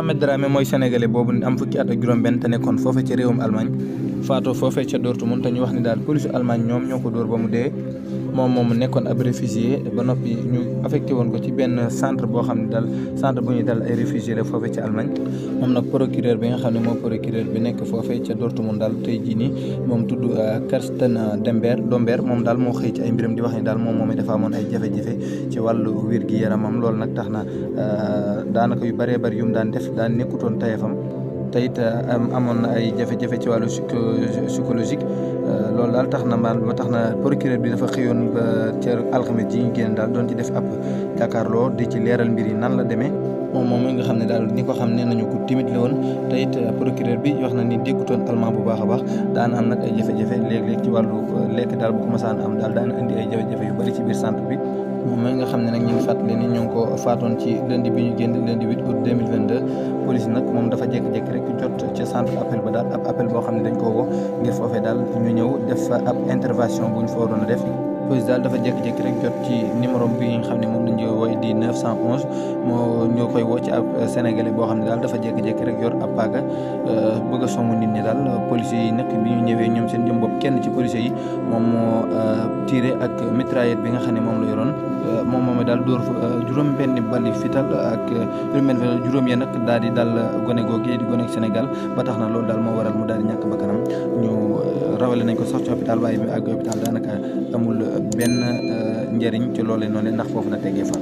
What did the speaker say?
Mohamed Dramé mooy sénégalais boobu am fukki at ak juróom-benn te nekkoon foofee ca réewum Allemagne faatoo foofee ca Dortmund te ñu wax ni daal police Allemagne ñoom ñoo ko dóor ba mu dee moom nekkoon ab réfugié ba noppi ñu affecté woon ko ci benn centre boo xam ne daal centre bu ñuy dal ay réfugié la foofee ca Allemagne moom nag procureur bi nga xam ne moo procureur bi nekk foofee ca Dortmund daal tey jii nii moom tudd Karsten Domber moom daal moo xëy ci ay mbiram di wax ni daal moom dafa amoon ay jafe-jafe ci wàllu wér gi yaramam loolu nag tax na daanaka yu bëree bëri yu mu daan def daan nekkutoon tayefam te it amoon na ay jafe-jafe ci wàllu psychologique loolu daal tax na ba tax na procureur bi dafa xëyoon ba ca alxames ji ñu génn daal doon ci def ab jàkkaarloo di ci leeral mbir yi nan la demee moom nga xam ne daal ñi ko xam ne nañu ko timide la woon te it procureur bi wax na ni déggutoon allemand bu baax a baax daan am nag ay jafe-jafe léeg-léeg ci wàllu lekk daal bu ko masaan am daal daan indi ay jafe-jafe yu bëri ci biir centre bi moom nga xam ne nag ñu ngi fàttali ni ñoo ngi ko faatoon ci lundi bi ñu génn lundi 8 août 2022 police nag moom dafa jékki-jékki rek jot ca centre appel ba daal ab appel boo xam ne dañ koo woo ngir foofee daal ñu ñëw def fa ab intervention bu ñu fa waroon a def police daal dafa jékki-jékki rek jot ci numéro bi nga xam ne moom lañ koy wooy di 911 moo ñoo koy woo ci ab sénégalais boo xam ne daal dafa jékki-jékki rek yor ab paaga bëgg a songu nit ñi daal policiers yi nag bi ñu ñëwee ñoom seen jëm bopp kenn ci policiers yi moom moo tiré ak mitraillette bi nga xam ne moom la yoroon moom daal dóor juróom benn bali fital ak juróom ya nag daal di dal gone googu di gone Sénégal ba tax na loolu daal moo waral mu daal di ñàkk bakkanam ñu rawale nañ ko sax ci hôpital waaye bi ak hôpital daanaka amul benn njëriñ ci loolee noonu ndax foofu la tegee fa